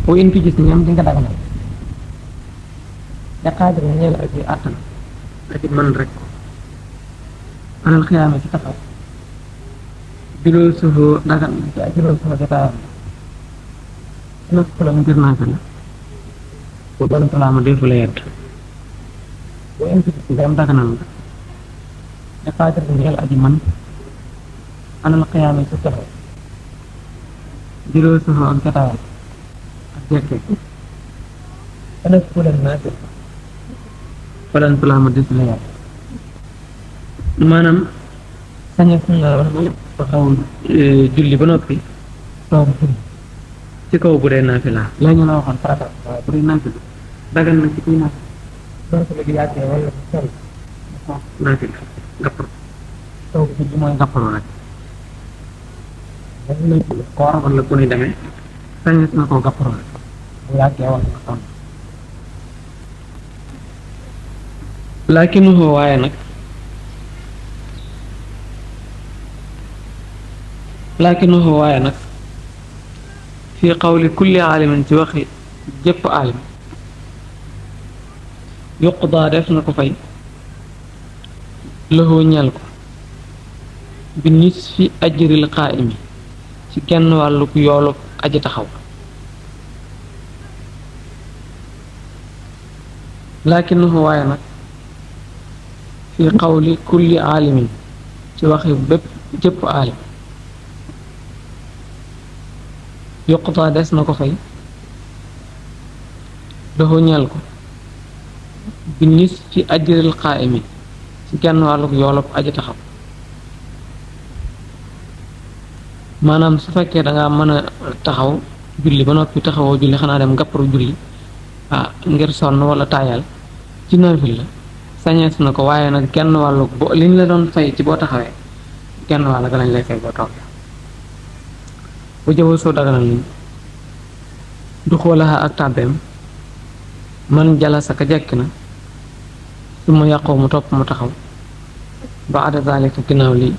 boo in fi gis ñoom di nga daganal yaqaadir na ñeel aji àttan aji mën rek alal xiyaame ci taxaw juróol suufoo dagan na ci juróol suufoo jotaayam nëf la mu ngir naa fi la bu doon talaama defu la yedd boo in fi gis ndeyam daganal nga yaqaadir na ñeel aji mën alal xiyaame ci taxaw juróol suufoo ak jotaayam ak jekke nëf la naa fi falan talaama defu la yedd maanaam sañeef na wax na taxaw julli ba noppi toog julli ci kaw bu dee naafila la ñu la waxoon farata waaye bu dee naafila dagan na ci kuy naafila naafila gi yàggee wala bu sori naafila gappar toog julli mooy gapparu rek koor wala ku ni demee sañeef na koo gapparu rek bu yàggee wala nga sonn laakinuhu waaye nag laakinahu waaye nag fii qawli kulli aalimin ci waxi jëpp aalim yuqdaa def na ko fay lahu ñel ko bi nisfi ajril qaa'imi ci genn wàllu yoolu aji taxaw laakinahu waaye nag fii qawli kulli aalimin ci waxi bépp jëpp aalim yuqtaa des na ko fay dafa ñeel ko bi nisfi ajril qaa'imi ci genn wàlluk yoolub aji taxaw maanaam su fekkee dangaa mën a taxaw julli ba noppi taxawoo julli xanaa dem gàpparu julli ngir sonn wala taayal ci naafil la sañees na ko waaye nag genn wàlluk bo liñ la doon fay ci boo taxawee genn wàll ga lañ lay fay boo toogee bu jëwal soo daganal ni du xoolaxa ak tàbbeem man jalasa ka jekk na su ma yàqoo mu topp mu taxaw ba ada zalika ginnaaw lii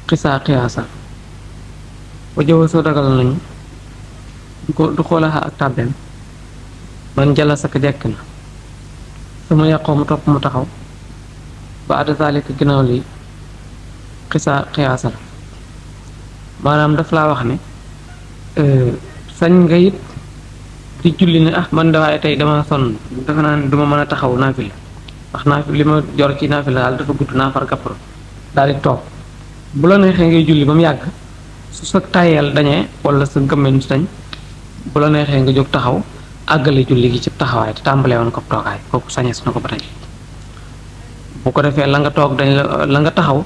xiyaasa bu jëwal soo daganal nañu du xoolaxa ak tàbbeem man jalasa ka jekk na su ma yàqoo mu topp mu taxaw ba ada zalika ginnaaw lii xiyaasa maanaam daf laa wax ne sañ nga it di julli ne man de waaye tey dama sonn dafa naa ne duma mën a taxaw naafila ndax naafila li ma jor ci naafila daal dafa gudd naa far gàpparo daal di toog bu la neexee ngay julli ba mu yàgg su sa tayel dañee wala sa gëmmen su dañ bu la neexee nga jóg taxaw àggale julli gi ci taxawaay te tàmbalee woon ko toogaay kooku sañees na ko ba tey bu ko defee la nga toog dañ la nga taxaw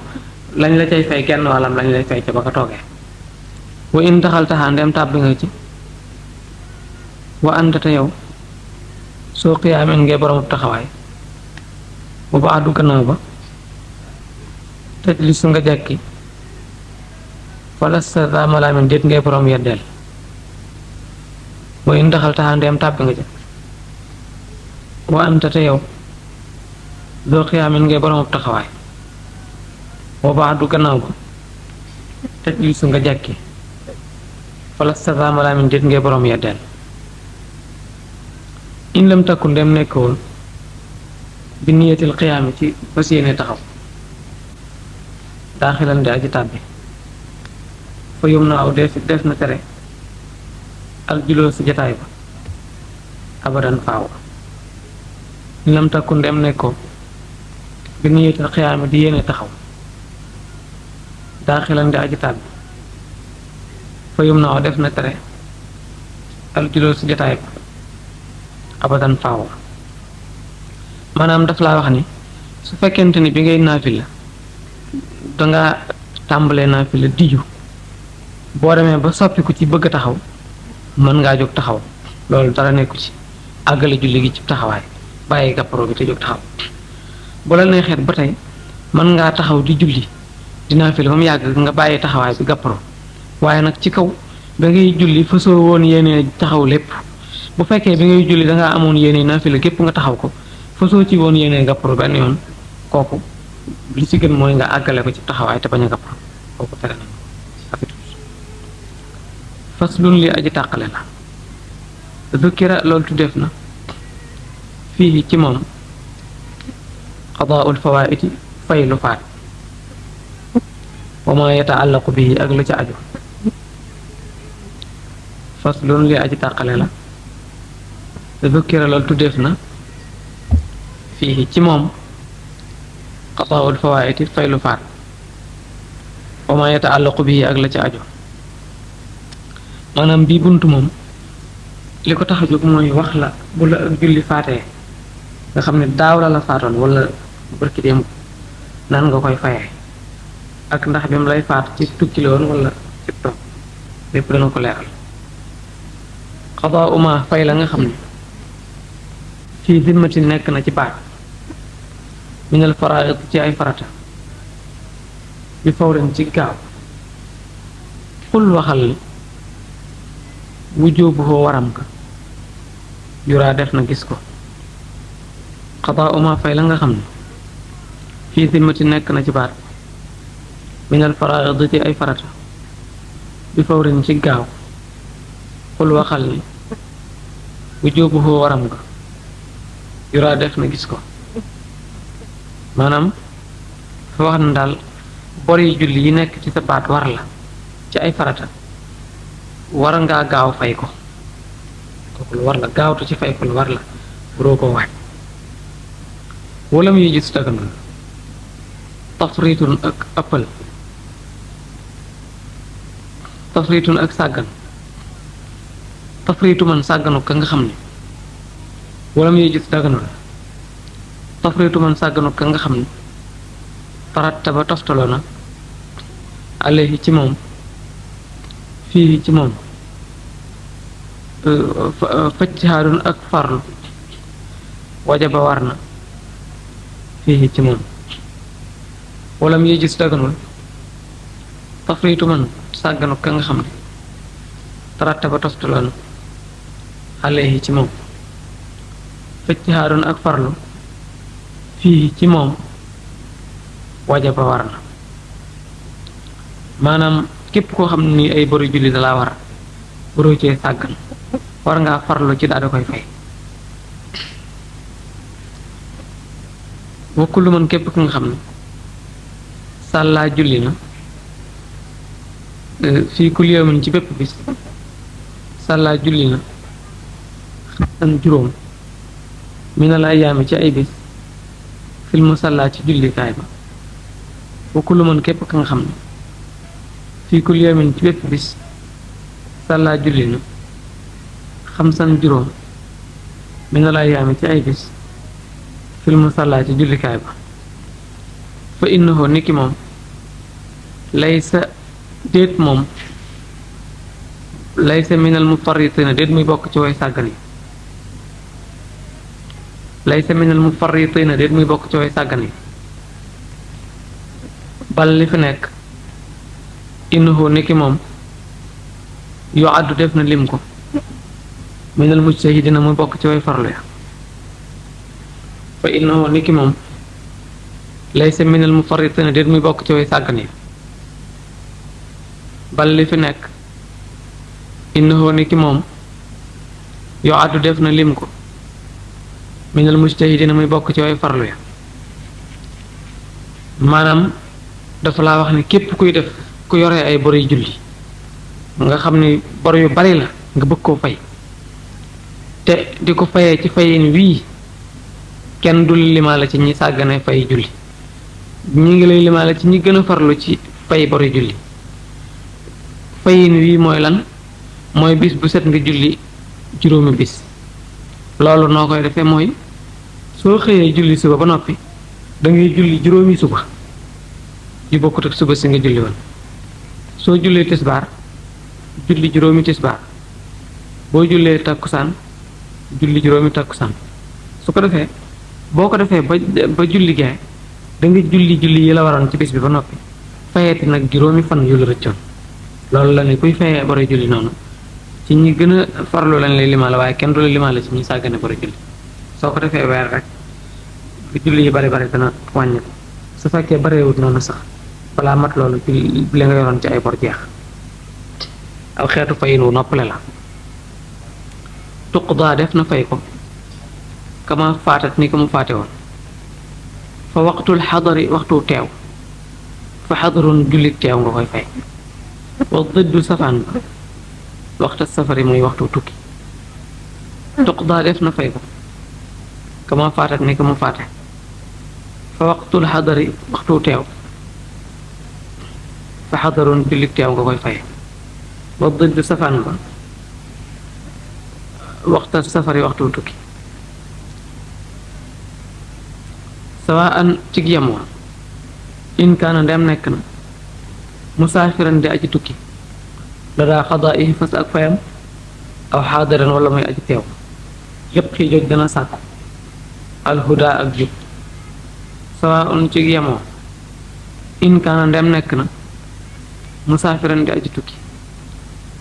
lañ la cay fay genn wàllam lañ lay fay ca ba nga toogee wa in taxal taxaa ndem tàbbi nga ci wa àndate yow soo xiyaameen ngay boromub taxawaay bu baax du gannaaw ba tëj li su nga jekki fala sa damalaamin déet ngay borom yeddeel wa in taxal taxaa ndem tàbbi nga ci wa àndate yow soo xiyaameen ngay boromub taxawaay bu baax du gannaaw ba tëj li su nga jekki fala stasamalamin déet ngay borom yeddeel in lam takku ndem nekkoon bi niyatil xiyaami ci fas yéene taxaw daaxilan di aji tàbbi fa yum na aw def na tere aljuloo si jataay ba abadan faaw in lam takku ndem nekkoo bi niyatil xiyaami di yéene taxaw daaxilan di aji tàbbi fa yum na aw def na tere aljuloo si jataay ba abadan faaw maanaam daf laa wax ni su fekkente ni bi ngay naafila danga tàmbalee naafila diju boo demee ba soppiku ci bëgg a taxaw mën ngaa jóg taxaw loolu dara nekku ci àggale julli gi ci taxawaay bàyyi gàpparo bi te jóg taxaw bu la neexeet ba tey mën ngaa taxaw di julli di naafila ba mu yàgg nga bàyyi taxawaay bi gàpparo waaye nag ci kaw da ngay julli fasoo woon yéene taxaw lépp bu fekkee bi ngay julli dangaa amoon yéene naafila gépp nga taxaw ko fasoo ci woon yéene gàpparo benn yoon kooku li ci gën mooy nga àggale ko ci taxawaay te bañ a gàpparo kooku tere na faslun li aji tàqale la dukkira loolu tuddeef na fii ci moom qadaa'ul fawaa'iti fay lu faat wa maa yataallaqu bihi ak lu ca aju faslun li aji tàqale la dukkira loolu tuddeef na fii ci moom qadaa'ul fawaa'iti fay lu faat wa maa yataallaqu bihi ak la ca aju maanaam bii bunt moom li ko tax a jóg mooy wax la bu la ak julli faatee nga xam ne daaw la la faatoon wala barki démb nan nga koy fayee ak ndax bi mu lay faat ci tukki la woon wala ci toog lépp dana ko leeral xadaa uma fay la nga xam ne fii zimmati nekk na ci baat minal faraa'id ci ay farata bi fawrin ci gaaw xul waxal ni wujubuhu waram ka yuraa def na gis ko xadaa uma fay la nga xam ne fii zimmati nekk na ci baat minal faraa'id ci ay farata bi fawrin ci gaaw xul waxal ni wujubuhu waram ka yuraa def na gis ko maanaam fa wax na daal bori julli yi nekk ci sa baat war la ci ay farata war ngaa gaaw fay ko kooku lu war la gaawtu ci fay ko lu war la buroo koo waaj wala muy gis daganul tafritun ak ëppal tafritun ak sàggan tafritu man sàgganu ka nga xam ne wala muy gis daganul tafritu man sàgganu ka nga xam ne taratta ba toftaloo na alayhi ci moom fii ci moom fajtihaadun ak farlu wajaba war na fii ci moom wala mu gis daganul tafritu man sàgganu ka nga xam ne taratta ba toftaloo na alayhi ci moom fajtihaadun ak farlu fii ci moom wajaba war na maanaam képp koo xam ne nii ay bori julli dalaa war buroo cee sàggan war ngaa farlu ci daal di koy fay wa kullu man képp ku nga xam ne sàllaa julli na fii kulli yawmin ci bépp bis sàllaa julli na xamsan juróom minal ayyaami ci ay bis fil musalla ci jullikaay ba wa kullu man képp ka nga xam ne fii kulli yawmin ci bépp bis sàllaa julli na xamsan juróom minal ayyaami ci ay bis fil musalla ci jullikaay ba fa innahu niki moom laysa déet moom laysa minal mufarritina déet muy bokk ci way sàggan yi laysa minal mufarritina déet muy bokk ci way sàggan yi bal li fi nekk innahu niki moom yu àddu def na lim ko minal mujtahidina muy bokk ci way farlu ya fa innahu niki moom laysa minal mufarritina déet muy bokk ci way sàggan yi bal li fi nekk innahu niki moom yu àddu def na lim ko minal mujtahidina muy bokk ci way farlu ya maanaam dafa laa wax ne képp kuy def ku yore ay bor yu julli nga xam ni bor yu bari la nga bëgg koo fay te di ko fayee ci fayin wii kenn du limaale ci ñi sàggane fay julli ñi ngi lay limaale ci ñi gën a farlu ci fay bor yu julli fayin wii mooy lan mooy bis bu set nga julli juróomi bis loolu noo koy defee mooy soo xëyee julli suba ba noppi da ngay julli juróomi suba yu bokkut ak suba si nga julli woon soo jullee tisbaar julli juróomi tisbaar boo jullee takkusaan julli juróomi takkusaan su ko defee boo ko defee ba julli gaay da nga julli yi la waroon ci bis bi ba noppi fayeeti nag juróomi fan yu la rëccoon loolu la ne kuy fayee bore julli noonu ci ñi gën a farlu lañ lay limaale waaye kenn du la limaale ci ñi sàggane bore julli soo ko defee weer rek julli yi bari bari dana wàññi ko su fekkee barewut noonu sax balaa mat loolu ci li nga yoroon ci ay bor jeex aw xeetu fayin wu noppale la tuqdaa def na fay ko kama faatat ni ko mu faate woon fa waqtul xadari waxtu teew fa xadarun jullit teew nga koy fay wa diddu safaan ba waxta safari muy waxtu tukki tuqdaa def na fay ko kama faatat ni ko mu faate fa waqtul xadari waxtu teew fa xadarun jullit teew nga koy fay wa diddu safaan ba waxta safari waxtu tukki sawaan ci yemoo in kaana ndem nekk na musaafiran di aji tukki dadaa xadaa i fas ak fayam aw xaadiran wala muy aji teew yépp xii joj dana sàkku alhuda ak jub sawaan ci yemoo in kaana ndem nekk na musaafiran di aji tukki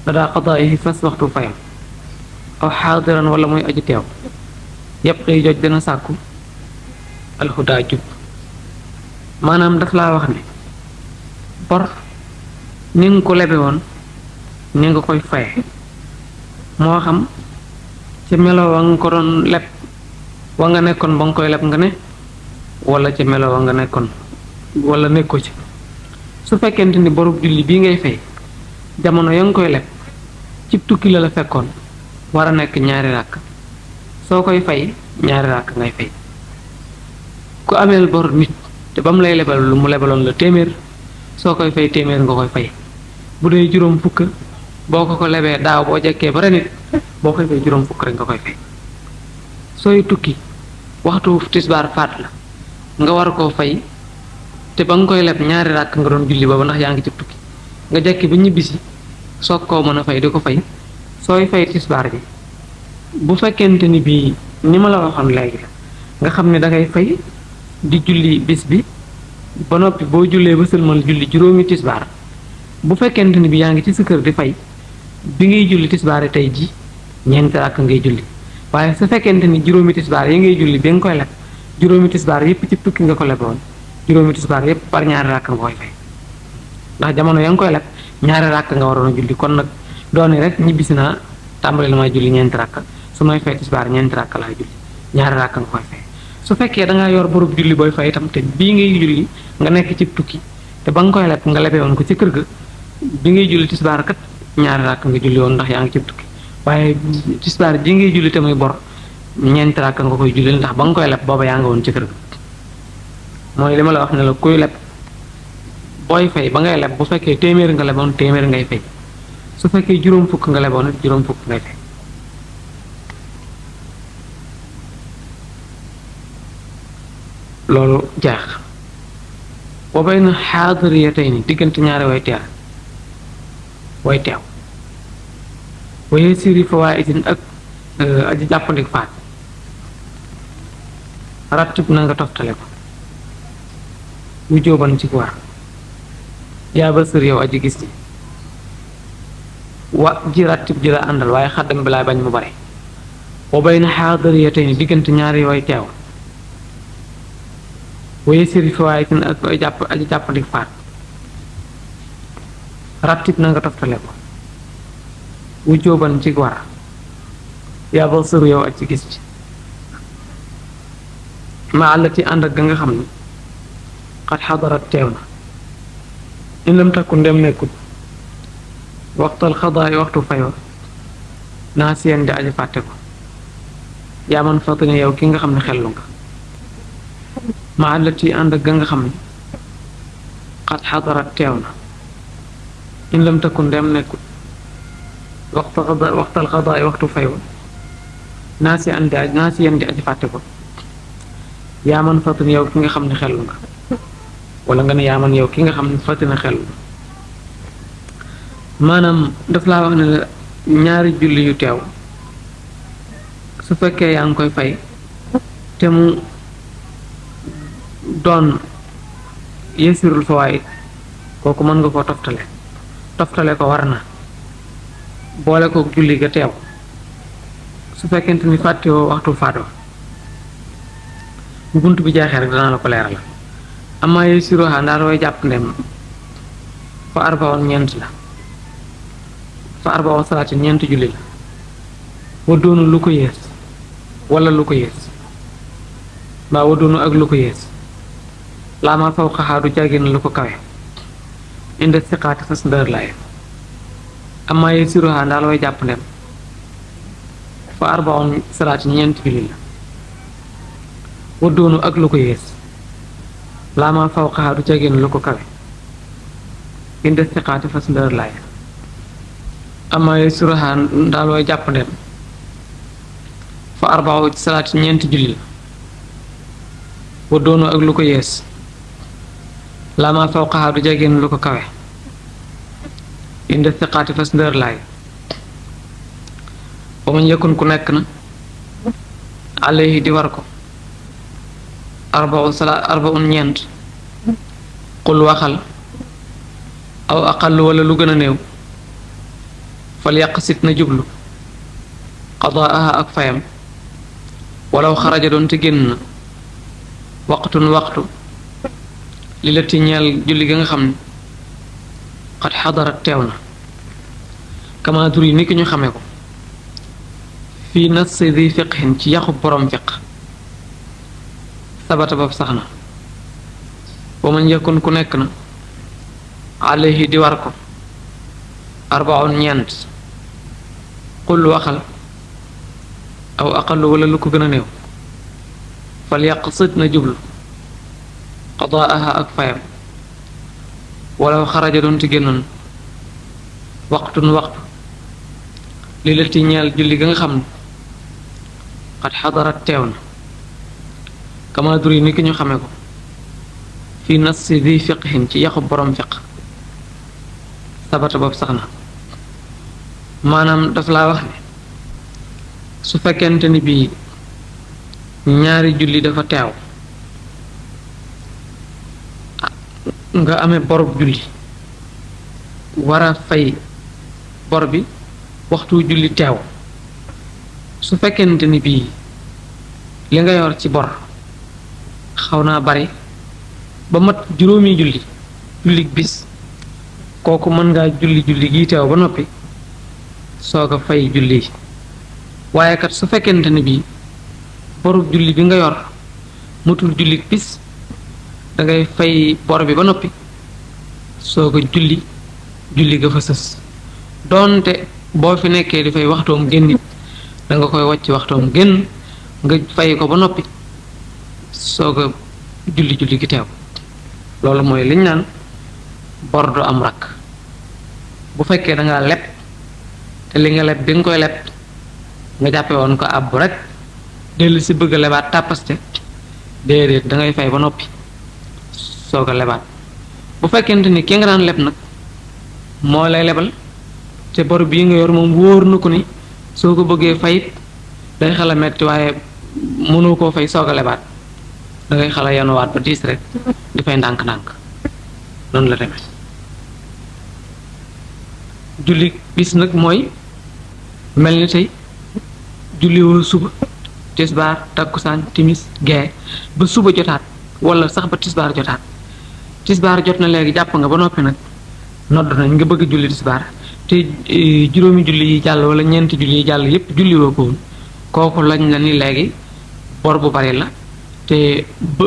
dadaa xadaa i fas waxtu fayam aw xaadiran wala muy aji teew yépp xii joj dana sàkku alhuda jub maanaam daf laa wax ne bor ni nga ko lebe woon ni nga koy faye moo xam ca melo wa nga ko doon leb wa nga nekkoon ba nga koy leb nga ne wala ca melo wa nga nekkoon wala nekko ci su fekkente ni borub julli bii ngay fay jamono ya nga koy leb cib tukki la la fekkoon war a nekk ñaari ràkk soo koy fay ñaari ràkk ngay fay ku ameel bor nit te ba mu lay lebal lu mu lebaloon la téeméer soo koy fay téeméer nga koy fay bu dee juróom fukk boo ko lebee daaw boo jekkee ba ren it boo koy fay juróom fukk rek nga koy fay sooy tukki waxtu tisbaar faat la nga war koo fay te ba nga koy leb ñaari ràkk nga doon julli booba ndax yaa ngi ci tukki nga jekki ba ñibbisi soog koo mën a fay di ko fay sooy fay tisbaar ji bu fekkente ni bii ni ma la waxoon léegi la nga xam ne dangay fay di julli bis bi ba noppi boo jullee ba sëlmal julli juróomi tisbaar bu fekkente ni bi yaa ngi ci sa kër di fay bi ngay julli tisbaar tey ji ñeenti ràkk ngay julli waaye su fekkente ni juróomi tisbaar yi ngay julli bi nga koy leb juróomi tisbaar yépp ci tukki nga ko leboon juróomi tisbaar yépp par ñaari ràkk nga koy fay ndax jamono ya nga koy leb ñaari ràkk nga waroon a julli kon nag dooni rek ñibbisi naa tàmbali la may julli ñeenti ràkk su may fay tisbaar ñeenti ràkk laay julli ñaari ràkk nga koy fay su fekkee da ngaa yor borub julli booy fay itam te bii ngay julli nga nekk ci tukki te ba nga koy leb nga lebee woon ko ci kër ga bi ngay julli tisbaar kat ñaari ràkk nga julli woon ndax yaa ngi ci tukki waaye tisbaar ji ngay julli te muy bor ñeenti ràkk nga koy julli ndax ba nga koy leb booba yaa nga woon ci kër ga mooy li ma la wax ne la kuy leb booy fay ba ngay leb bu fekkee téeméer nga leboon téeméer ngay fay su fekkee juróom fukk nga leboon it juróom fukk ngay fay loolu jaax wa bayna xaadiriyatayni diggante ñaari way teew waye siri fawaaidin ak aji jàppandik faat rattib na nga toftale ko wu jóoban ci war yaa ba sër yow aji gis ni wa ji rattib ji la àndal waaye xaddam bi laay bañ mu bare wa bayna xaadiriyatayni diggante ñaari way teew waye siri fawaaidin ak aji jàppandik faat rattib na nga toftale ko wu jóoban ci war yaa ba sëru yow ak ci gis ci ma àllati ànd ak ga nga xam ne xat xadarat teew na in lam takku ndem nekkul waxtal xadaay waxtu fayoo naa seen di aji fàtte ko yaa man fatine yow ki nga xam ne xellu nga ma àllati ànd ak ga nga xam ne xat xadarat teew na in lam takku ndem nekkul waxtal xadaay waxtu fayoo naa seen di aji fàtte ko yaa man fatine yow ki nga xam ne xellu nga wala nga ne yaa man yow ki nga xam ne fatina xellu nga maanaam daf laa wax ne la ñaari julli yu teew su fekkee yaa ngi koy fay te mu doon yesirul fawaid kooku mën nga koo toftale ko war na boole ko julli ga teew su fekkente ni fàttewoo waxtu faatoo bu bunt bi jaaxee rek danaa la ko leeral amaa yesiruha ndaal way jàpp ndem fa arbawoon ñeent la fa arbawoon salaatin ñeent julli la wa doonu lu ko yées wala lu ko yées mbaa wa doonu ak lu ko yées laa ma faw xaxaadu jàggin lu ko kawe inde siqaati fas ndër laay amaa ye siroha ndaal way jàpp ndem fa arbaon salaati ñeenti julli la wa doonu ak lu ko yées laa ma faw xaxaadu jàggin lu ko kawe inde siqaati fas ndër laay amaa ye siroha ndaal way jàpp ndem fa arbao salaati ñeenti julli la wa doonu ak lu ko yees laa ma faw xaxaadu jageen lu ko kawe inde siqaati fas ndër laay ba ma njëkkun ku nekk na alayhi di war ko arbaun ñeent qul waxal aw aqallu wala lu gën a néew fal yaqsit na jublu qadaaha ak fayam walaw xaraja doon te génn na waxtu li la ti ñeel julli ga nga xam ne xat xadarat teew na kama dur yi ni ki ñu xamee ko fii nas di fiqhin ci yaxu borom fiq sabata boobu sax na ba ma njëkkoon ku nekk na alayhi di war ko arbaun ñeent qul waxal aw aqallu wala lu ko gën a néew fal yaqsit na jublu qadaaha ak fayam walaw xaraja doon ti génnoon waxtu li la ti ñeel julli ga nga xam ne xat xadarat teew na kama dur yi ni ki ñu xamee ko fii nassi di fiqhin ci yaxu borom fiq sabata boobu sax na maanaam daf laa wax ne su fekkente ni bii ñaari julli dafa teew nga amee borub julli war a fay bor bi waxtu julli teew su fekkente ni bii li nga yor ci bor xaw naa bari ba mat juróomi julli bis kooku mën ngaa julli gii teew ba noppi soog a fay julli waaye kat su fekkente ni bii borub julli bi nga yor mutul julli bis dangay fay bor bi ba noppi soog a julli ga fa sës doonte boo fi nekkee di fay waxtoom génn it danga koy wàcc waxtoom génn nga fay ko ba noppi soog a julli gi teew loolu mooy liñ naan bor du am rakk bu fekkee dangaa leb te li nga leb bi nga koy leb nga jàppe woon ko àbb rek dellu si bëgg a lebaat tàppaste déedéet dangay fay ba noppi soog a lebaat bu fekkente ni ki nga daan leb nag moo lay lebal te bor bii nga yor moom wóor na ko ni soo ko bëggee fayit day xala metti waaye mënoo koo fay soog a lebaat dangay xala yanuwaat ba diis rek di fay ndànk-ndànk noonu la demee julli bis nag mooy mel ni tey julliwoo suba tisbaar takkusaan timis gee ba suba jotaat wala sax ba tisbaar jotaat tisbaar jot na léegi jàpp nga ba noppi nag nodd nañ nga bëgg julli tisbaar te juróomi julli yi jàll wala ñeenti julli yi jàll yépp julli woo ko woon kooku lañ la ni léegi bor bu bari la te ba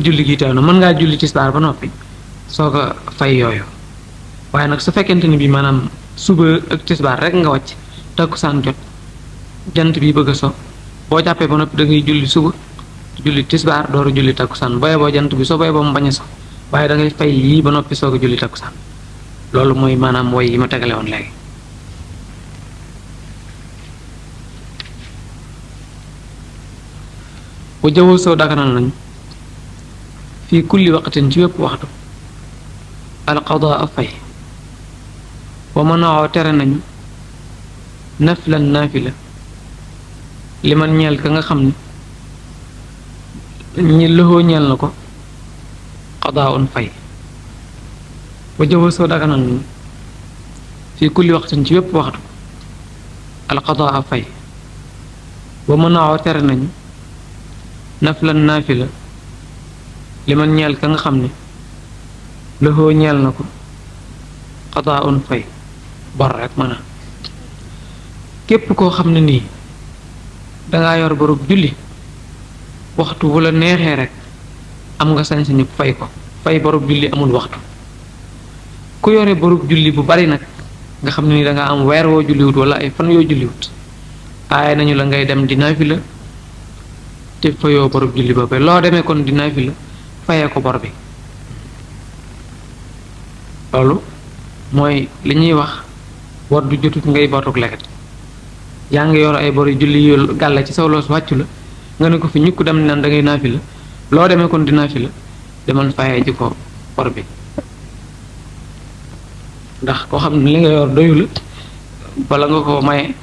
julli gi teew na mën ngaa julli tisbaar ba noppi soog a fay yooyu waaye nag su fekkente ni bi maanaam suba ak tisbaar rek nga wàcc takkusaan jot jant bi bëgg a so boo jàppee ba noppi da ngay julli suba julli tisbaar dooru julli takkusaan booye boo jant bi so booye boo mu bañ a so waaye da ngay fay yii ba noppi soog a julli takkusaan loolu mooy maanaam woy yi ma tegale woon léegi bu jaww soo daganal nañ fii kulli waqtin ci wépp waxtu alqadaa fay wa manaaw tere nañu naflan naafila li man ñeel ka nga xam ne ñi lëxoo ñeel na ko qadaa un fay wa jaww soo daganal nañu fii kulli waqtin ci wépp waxtu alqadaa fay wa manaaw tere nañu naflan naafila li man ñeel ka nga xam ne lëxoo ñeel na ko qadaa un fay bor rek maanaam képp koo xam ne nii dangaa yor borub julli waxtu wu la neexee rek am nga sañ-sañu fay ko. fay borub julli amul waxtu. ku yore borub julli bu bari nag nga xam ne ni danga am weer woo julliwut wala ay fan yoo julliwut aaye nañu la ngay dem di naafila te fayoo borub julli ba ba loo demee kon di naafila fayee ko bor bi. loolu mooy li ñuy wax bor du jotut ngay botuk leket. yaa ngi yor ay bori julli yu gàlla ci saw loos wàccu la nga ne ko fi ñukk dem naan da ngay naafila loo demee kon di naafila demal fayee ji ko bor bi. ndax koo xam ne li nga yor doyu la bala nga ko maye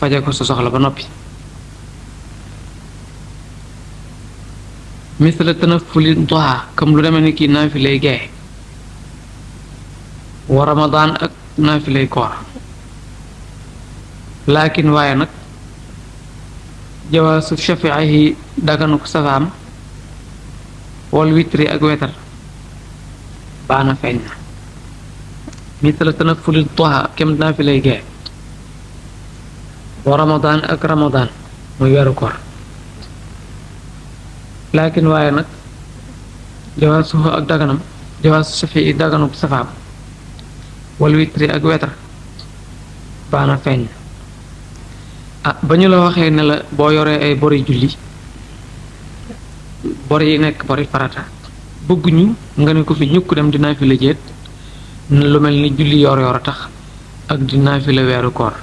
faje ko sa soxla ba noppi. misala tanafuli duha comme lu demee ni kii naafilay gee wa ramadaan ak naafilay koor. laakin waaye nag jawaasu shafiihi daganuk safaam wal witri ak wetar baana feeñ na. misala tanafuli duha kem naafilay gee wa ramadaan ak ramadaan muy weeru koor. laakin waaye nag jawaasuhu ak daganam jawaasu shafii daganuk safaam wal witri ak wetar baana feeñ na. ba ñu la waxee ne la boo yoree ay bori julli bor yi nekk bori farata bëgguñu nga ne ko fi ñukk dem di naafila jéet lu mel ni julli yor yor a tax ak di naafila weeru koor.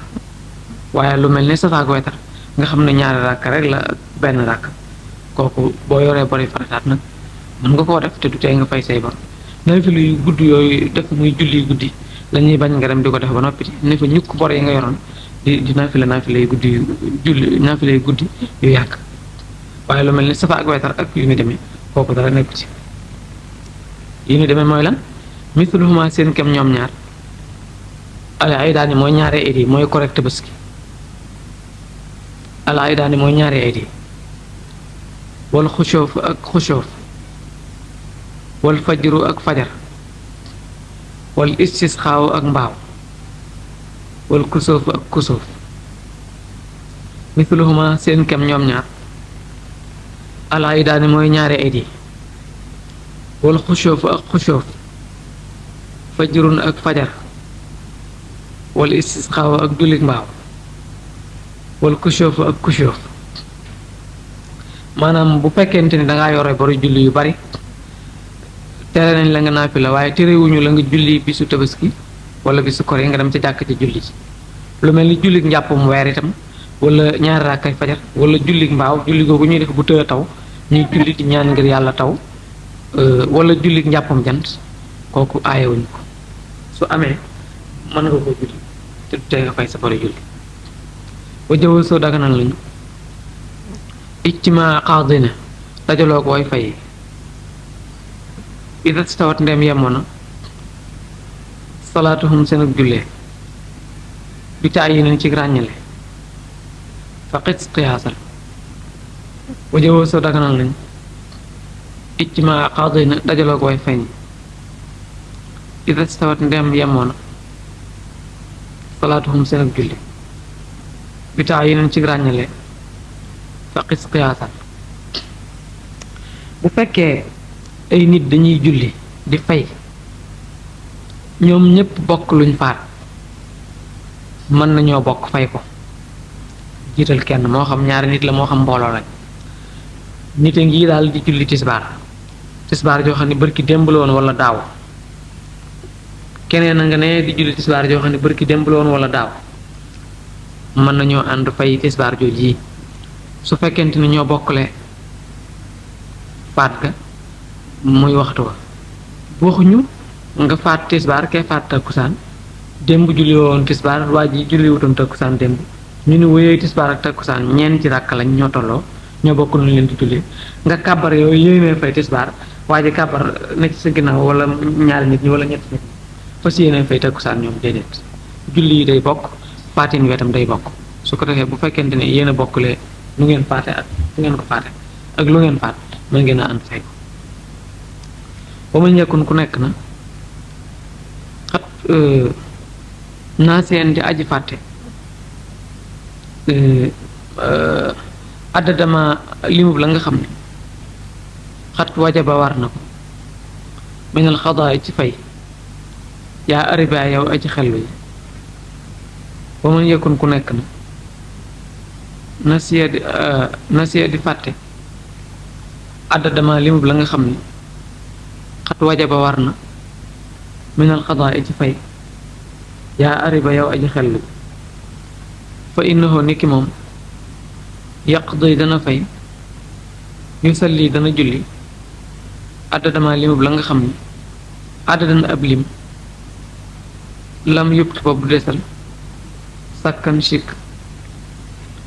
waaye lu mel ni safaak wetar nga xam ne ñaari ràkk rek la ak benn ràkk kooku boo yoree bori farataat nag mën nga koo def te du tee nga fay say bor. naafila yu gudd yooyu def muy julli guddi lañuy bañ nga dem di ko def ba noppi ne fa ñukk bor yi nga yoroon di naafila yu guddi julli naafila yu guddi yu yàgg. waaye lu mel ni safa ak wetar ak yu ñu demee kooku dara nekku ci. yu ñu demee mooy lan misluhuma seen kem ñoom ñaar al aydaani mooy ñaari eid yi mooy correct Tabaski. al aydaani mooy ñaari eid yi wal xushoof ak xushoof wal fajru ak fajar wal istisxaaw ak mbaaw wal kusoof ak kusoof. mithluhuma seen kem ñoom ñaar al aydaani mooy ñaari eid yi wal xushoof ak xushoof fajrun ak fajar wal istisxaaw ak jullit mbaaw wal kusoof ak kusoof. maanaam bu fekkente ni dangaa yore bari julli yu bari tere nañ la nga naafila waaye terewuñu la nga julli bisu Tabaski wala bisu kor yi nga dem ci jàkk ci julli ci lu mel ni jullit njàppum weer itam wala ñaari rakkay fajar wala jullit mbaaw julli googu ñuy def bu tëë taw ñuy julli di ñaan ngir yàlla taw wala jullit njàppum jant kooku aayewuñu ko. su amee mën nga ko julli te du tee nga fay sa bari julli. ba jëwal soo daganal lañu ijtimaa qaadina dajaloo ko way fay ida stawat ndem yemoon na salaatuhum seen ak jullee bi taay yi nañ ci ràññale fa xit qiyaasal. ba jëwal soo daganal lañu ijtimaa qaadina dajaloo ko way fay ida stawat ndem yemoon na salaatuhum seen ak jullee bi taay yi nañ ci ràññale faqis qiyaasal. bu fekkee ay nit dañuy julli di fay ñoom ñépp bokk luñ faat mën nañoo bokk fay ko jiital kenn moo xam ñaari nit la moo xam mbooloo lañ. nit a ngi daal di julli tisbaar joo xam ne bërki démb la woon wala daaw keneen a nga ne di julli tisbaar joo xam ne bërki démb la woon wala daaw mën nañoo ànd fay tisbaar joo ji su fekkente ni ñoo bokkle faat ga muy waxtu wa. waxuñu nga faat tisbaar kay faat takkusaan démb julli woon tisbaar waa ji julli wutoon takkusaan démb ñu ni wéyee tisbaar ak takkusaan ñeenti ràkk lañ ñoo tolloo ñoo bokk nañ leen di julli nga kàbbar yooyu yéenee fay tisbaar waa ji kàbbar nekk ci sa ginnaaw wala ñaari nit ñi wala ñetti nit fas yéenee fay takkusaan ñoom déedéet julli yi day bokk faatin wetam day bokk. su ko defee bu fekkente ne yéen a bokklee lu ngeen faate ak lu ngeen ko faate ak lu ngeen faat mën ngeen a ànd fay ko. ba ma ñekkun ku nekk na xat naa seen di aji fàtte addadama limub la nga xam ne xat wajaba war na ko minal xadaa ci fay yaa ariba yow aji xellu yi ba man yëkkun ku nekk na nasiya di fàtte addadama limub la nga xam ne xat wajaba war na minal xadaa ci fay yaa ariba yow aji xellu fa innahu niki moom yaqdi dana fay yusalli dana julli addadama limub la nga xam ne addadan ab lim lam yubqi boobu du desal sàkkan chik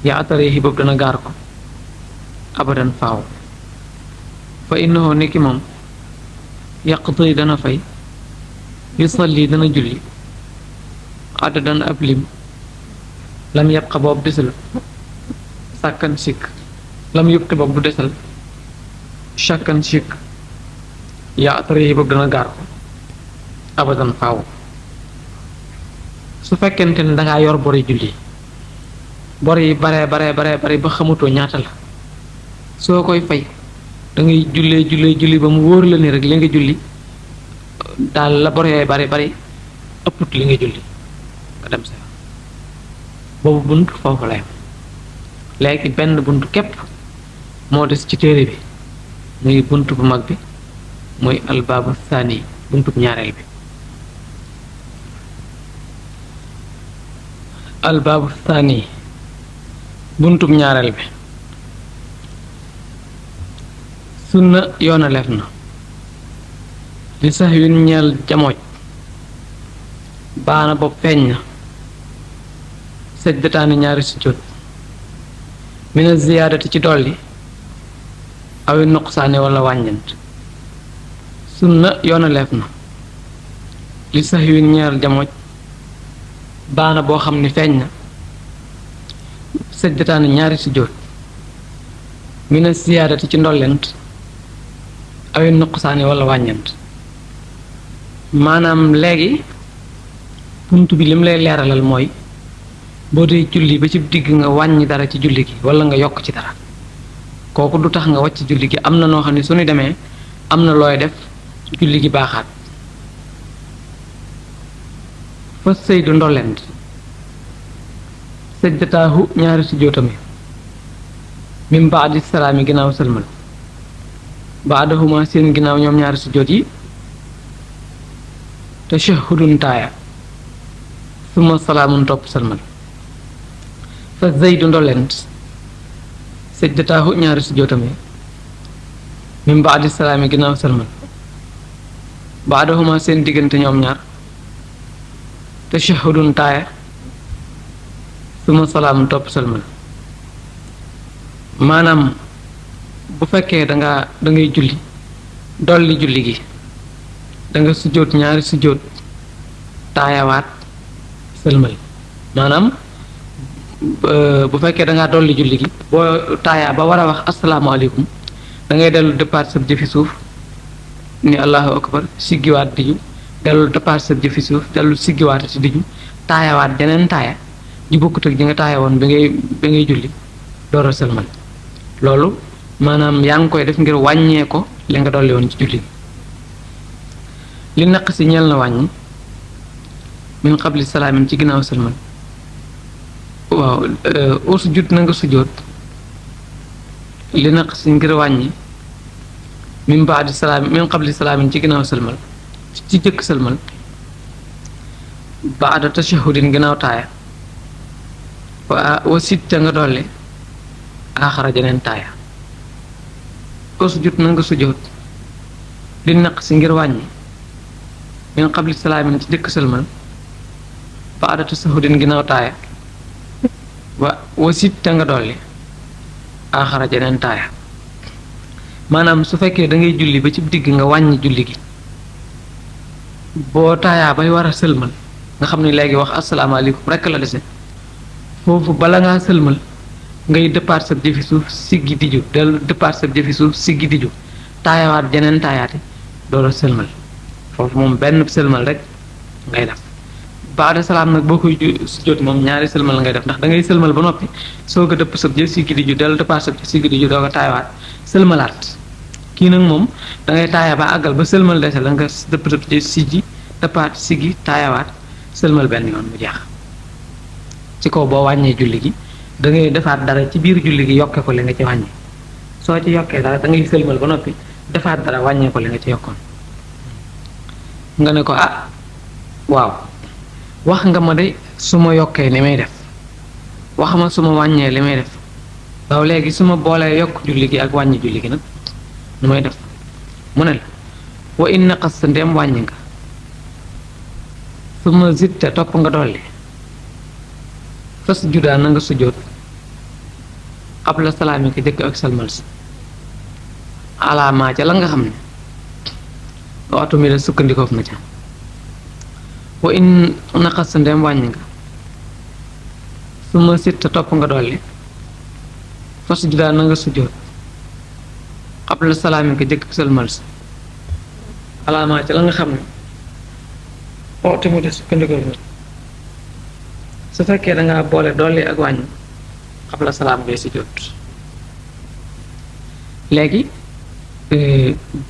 yaa atareexi boobu dana gaar ko abadan faaw fa innahu niki moom yaqdi dana fay yusalli dana julli addadan ab lim lam yabqa boobu desal sàkkan chik lam yubqi boobu du desal sàkkan chik yaa atareexi boobu dana gaar ko abadan faaw su fekkente ne dangaa yor bori julli bor yi bare ba xamatoo ñaata la soo koy fay dangay julli ba mu wóor la ni rek li nga julli daal la bor yooyu bare ëpput li nga julli nga dem sa boobu bunt foofu la yam léegi benn bunt képp moo des ci téere bi muy bunt bu mag bi muy albaabu saani buntu bu ñaareel bi albaabu saani buntub ñaareel bi sunna yoonaleef na li sax win ñeel jamooj baana bopp feeñ na sajdataani ñaari sujjóot mina ziyaadati ci dolli awi nuqsaani wala wàññant sunna yoonaleef na li sax win ñeel jamooj baana boo xam ne feeñ na sajdataani ñaari sujjóot mina ziyaadati ci ndollent awi nuqsaani wala wàññant maanaam léegi bunt bi lim lay leeralal mooy boo dee julli ba ci digg nga wàññi dara ci julli gi wala nga yokk ci dara kooku du tax nga wàcc julli gi am na noo xam ne su ñu demee am na looy def julli gi baaxaat fa sëy du ndollent sajdataahu ñaari sujjóotam yi min baadi salaami ginnaaw sëlmal baadahuma seen ginnaaw ñoom ñaari sujjóot yi tashahhudun taaya summa salaamun topp sëlmal fa zaydu ndolent sajdataahu ñaari sujjóotam yi min baadi salaami ginnaaw sëlmal baadahuma seen diggante ñoom ñaar tashahhudun taaya summa salaamun topp sëlmal maanaam bu fekkee da ngay julli dolli julli gi da nga sujjóot ñaari sujjóot taayawaat sëlmal maanaam bu fekkee da ngaa dolli julli gi boo taayaa ba war a wax asalaamaaleykum da ngay dellu départ sa jëfi suuf ni allahu akbar siggiwaat diju dellu départ sa jëfi suuf dellu siggiwaatati diju taayawaat jeneen taaya ji bokkut ak ji nga taaya woon bi ngay julli door a sëlmal loolu maanaam yaa ngi koy def ngir wàññee ko li nga dolli woon ci julli li naq si ñel na wàññi min qabli salaamin ci ginnaaw sëlmal waaw usjud na nga sujjóot li naq si ngir wàññi min baadi salaamin min qabli salaamin ci ginnaaw sëlmal ci jëkk sëlmal baada tashahudin ginnaaw taaya wa sitta nga dolli aaxara jeneen taaya usjud na nga sujjóot li naq si ngir wàññi min qabli salaamin ci jëkk sëlmal baada tasahudin ginnaaw taaya wa sitta nga dolli aaxara jeneen taaya maanaam su fekkee da ngay julli ba ci digg nga wàññi julli gi boo taayaa bay war a sëlmal nga xam ne léegi wax asalaamaaleykum rekk la dese foofu bala ngaa sëlmal ngay départ sa jëfi suuf siggi diju dellu départ sa jëfi suuf siggi diju taayawaat jeneen taayaati door a sëlmal foofu moom benn sëlmal rek ngay def baada salaam nag boo koy sujjóot moom ñaari sëlmal ngay def ndax da ngay sëlmal ba noppi soog a dëpp sëb jël si gidi ju dellu dëppaat sëb si gidi ju doog a taayawaat sëlmalaat kii nag moom da ngay taaya ba àggal ba sëlmal dese la nga dëpp sëb jël si ji dëppaat si gi taayawaat sëlmal benn yoon mu jeex ci kaw boo wàññee julli gi da ngay defaat dara ci biir julli gi yokke ko li nga ci wàññi soo ci yokkee dara da ngay sëlmal ba noppi defaat dara wàññee ko li nga ci yokkoon nga ne ko ah waaw wax nga ma de su ma yokkee li may def wax ma su ma wàññee li may def waaw léegi su ma boolee yokk julli gi ak wàññi julli gi nag nu may def mu ne la wa in naqas sa ndem wàññi nga su ma zitte topp nga dolli fas judaa na nga sujjóot qabla salaami ko jëkk ak salmal si alaamaa ca la nga xam ne waxtu mi da sukkandikoof na ca wa in naqas sa ndem wàññi nga su ma sitta topp nga dolli fas judaa na nga sujjóot qabla salaami ko jëkk ak salmal si alaamaa ca la nga xam ne waxtu mi da sukkandikoof na su fekkee dangaa boole dolli ak wàññi qabla salaam ngay sujjóot léegi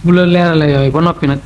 bu la leerale yooyu ba noppi nag